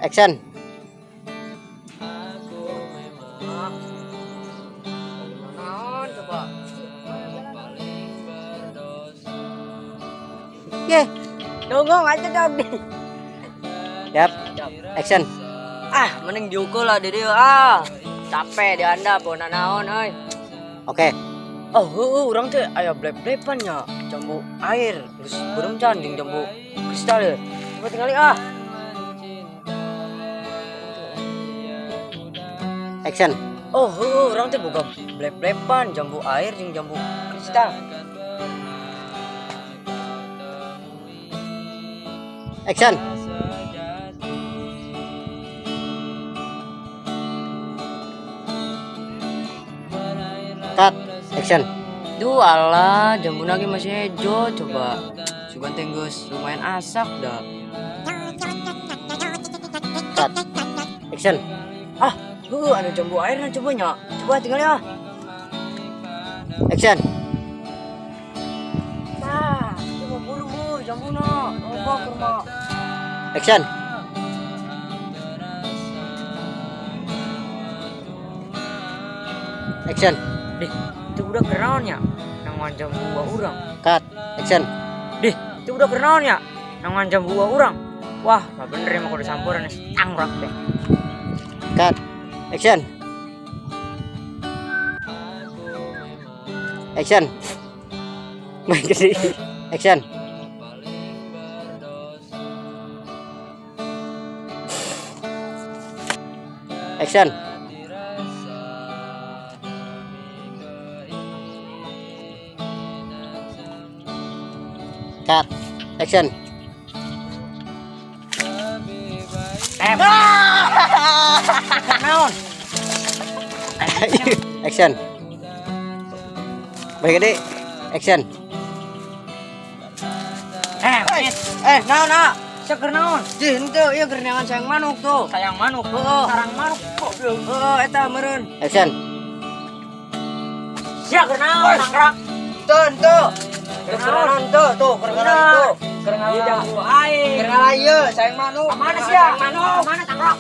Action. Naon coba? Ye. Dongong aja dong. Yap. Action. Ah, mending diukur lah di dia ah. Capek di anda bawa naon euy. Oke. Oh, heueuh urang teh aya blep-blepan nya, jambu air, geus beureum can jeung jambu kristal ya. Coba tingali ah. Action. Oh, heueuh urang teh boga blep-blepan jambu air jeung jambu kristal. Action. Cut. Action. Duh alah, jambu lagi masih hijau coba. Sugan teh geus lumayan asak dah. Cut. Action. Ah, heueuh anu jambu airna coba nya. Coba tingali ah. Action. Tah, coba buru bu jambuna. Loba kurma. Action. Action. Dih, itu udah kenaon nya? Nang jambu buah urang. Cut. Action. Dih, itu udah kenaon nya? Nang jambu buah urang. Wah, nggak bener emang kudu sampuran tangrak deh. Cut. Action. Action. Main gede. Action. Action. Cut. Action. Tem. Naon? Action. Baik gede. Action. Eh, naon ah? Sia keur naon? Dih, henteu ieu keur neangan sayang manuk tuh. Sayang manuk. Heeh. Sarang manuk goblok. Heeh, eta meureun. Action. Sia keur naon nangrak? Teu, henteu. Keur naon teu, tuh keur ngalah itu. Keur Ieu ngalah. jambu air. Keur ngalah ieu sayang manuk. Mana sia? Sayang manuk. Mana tangrak?